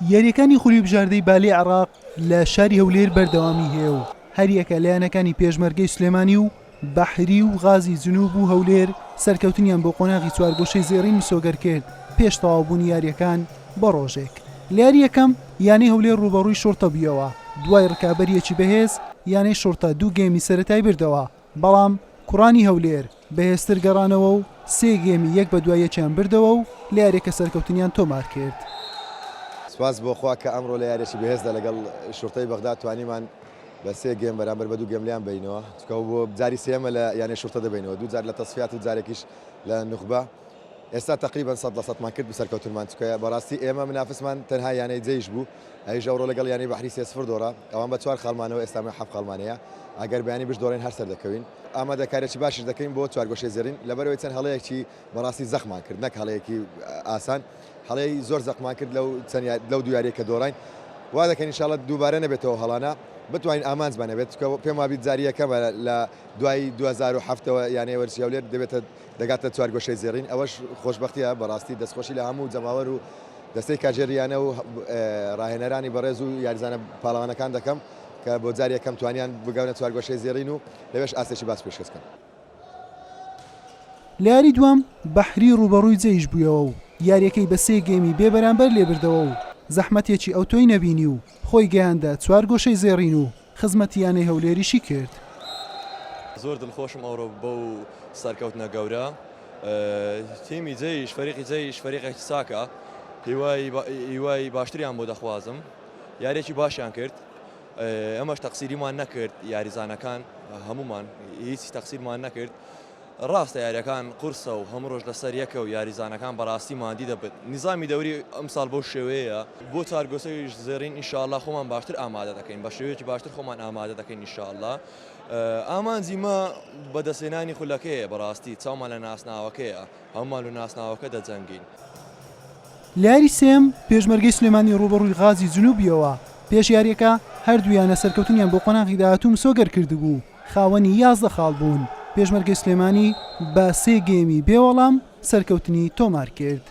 یارییەکانی خولی بژاردەی بالەی عێراق لە شاری هەولێر بەردەوامی هەیە و هەریەکە لە یانەکانی پێشمەرگەی سلێمانی و بەحری و غازی جنوب و هەولێر سەرکەوتنیان بۆ قۆناغی چوارگۆشەی زێڕین مسۆگەر کرد پێش تەواوبوونی یارییەکان بە ڕۆژێک. لە یاری یەکەم یانەی هەولێر ڕووبەڕووی شوڕتە بوویەوە، دوای ڕکابەرییەکی بەهێز یانەی شوڕتە دوو گێمی سەرەتای بردەوە، بەڵام کوڕانی هەولێر بەهێزتر گەڕانەوە و سێ گێمی یەک بەدوای یەکیان بردەوە و لە یارییەکە سەرکەوتنیان تۆمارکرد. سوپاس بۆ خوا کە ئەمڕۆ لە یاریی بەهێزدا لەگەڵ شوڕتەی بەغدا توانیمان بە سێ گێم بەرامبەر بە دوو گێم لێیان بەینەوە، چونکە ئەوە بۆ جاری سێیەمە لە یانەی شوڕتە دەبەینەوە، دوو جار لە تەسفیات و جارێکیش لە نوخبە. ئێستا تەقریبەن سەد لە سەدمان کرد سەرکەوتنمان چونکە بەڕاستی ئێمە منافسمان تەنها یانەی جەیش بوو ئەویش ئەوڕۆ لەگەڵ یانەی بەحری سێ سفر دۆڕا ئەوان بە چوار خاڵمانەوە ئێستا من حەفت خاڵمان هەیە ئەگەر بەیانی بشدۆڕێن هەر سەردەکەوین ئامادەکاریی باشیش دەکەین بۆ چوارگۆشەی زێڕین لەبەرئەوەی چەند هەڵەیەکی بەڕاستی زەقمان کرد نەک هەڵەیەکی ئاسان هەڵەی زۆر زەقمان کرد لەو چەند لەو دوو یاریە کە دۆڕاین وا دەکەین ان شاء اللە دووبارە نەبێتەوە هەڵانە بتوانین ئامانجمان هەبێت چونکە پێم وابیت جاری یەکەمە لە دوای 2007 ەوە یانەی وەرزشی هەولێر دەبێتە دەگاتە چوارگۆشەی زێڕین، ئەوەش خۆشبەختییە، بەڕاستی دەستخۆشی لە هەموو جەماوەر و دەستەی کارگێڕی یانە و ڕاهێنەرانی بەڕێز و یاریزانە پاڵەوانەکان دەکەم کە بۆ جاری یەکەم توانیان بگەنە چوارگۆشەی زێڕین و لەوێش ئاستێکی باش پێشکەش بکەن. لە یاری دووەم بەحری ڕووبەڕووی جەیش بوویەوە و یارییەکەی بە سێ گێمی بێ بەرامبەر لێبردەوە و زەحمەتێکی ئەوتۆی نەبینی و خۆی گەیاندە چوارگۆشەی زێڕین و خزمەتی یانەی هەولێریشی کرد. زۆر دڵخۆشم ئەوڕۆ بەو سەرکەوتنە گەورە. تیمی جەیش، فەریقی جەیش فەریقێکی چاکە، هیوای باشتریان بۆ دەخوازم. یارییەکی باشیان کرد، ئێمەش تەقسیریمان نەکرد، یاریزانەکان هەموومان هیچ تەقسیرمان نەکرد. ڕاستە یاریەکان قورسە و هەموو ڕۆژ لەسەر یەکە و یاریزانەکان بەڕاستی ماندی دەبن نیزامی دەوری ئەمساڵ بەو شێوەیەیە بۆ چارگۆسەی زێڕین ئینشاءاللە خۆمان باشتر ئامادە دەکەین بە شێوەیەکی باشتر خۆمان ئامادە دەکەین ئینشاءاللە ئامانجی مە بەدەستهێنانی خولەکەیە بەڕاستی چاومان لە ناسناوەکەیە هەموومان لە ناسناوەکە دەجەنگین. لە یاری سێیەم پێشمەرگەی سلێمانی ڕووبەڕووی غازی جنوب بیەوە، پێش یارییەکە هەردوو یانە سەرکەوتنیان بۆ قۆناغی داهاتوو مسۆگەر کردبوو، خاوەنی 11 خاڵ بوون، پێشمەرگەی سلێمانی بە سێ گێمی بێ وەڵام سەرکەوتنی تۆمارکرد.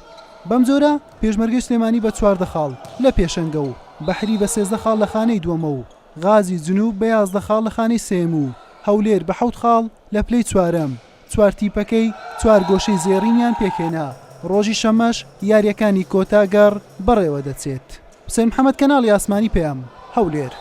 بەمجۆرە پێشمەرگەی سلێمانی بە 14 خاڵ لە پێشەنگە و بەحری بە 13 خاڵ لە خانەی دووەمە و غازی جنوب بە 11 خاڵ لە خانەی سێیەم و هەولێر بە حەوت خاڵ لە پلەی چوارەم چوار تیپەکەی چوارگۆشەی زێڕینیان پێکهێنا، ڕۆژی شەممەش یارییەکانی کۆتا گەڕ بەڕێوەدەچێت. حوسێن محەمەد کەناڵی ئاسمانی پەیام، هەولێر.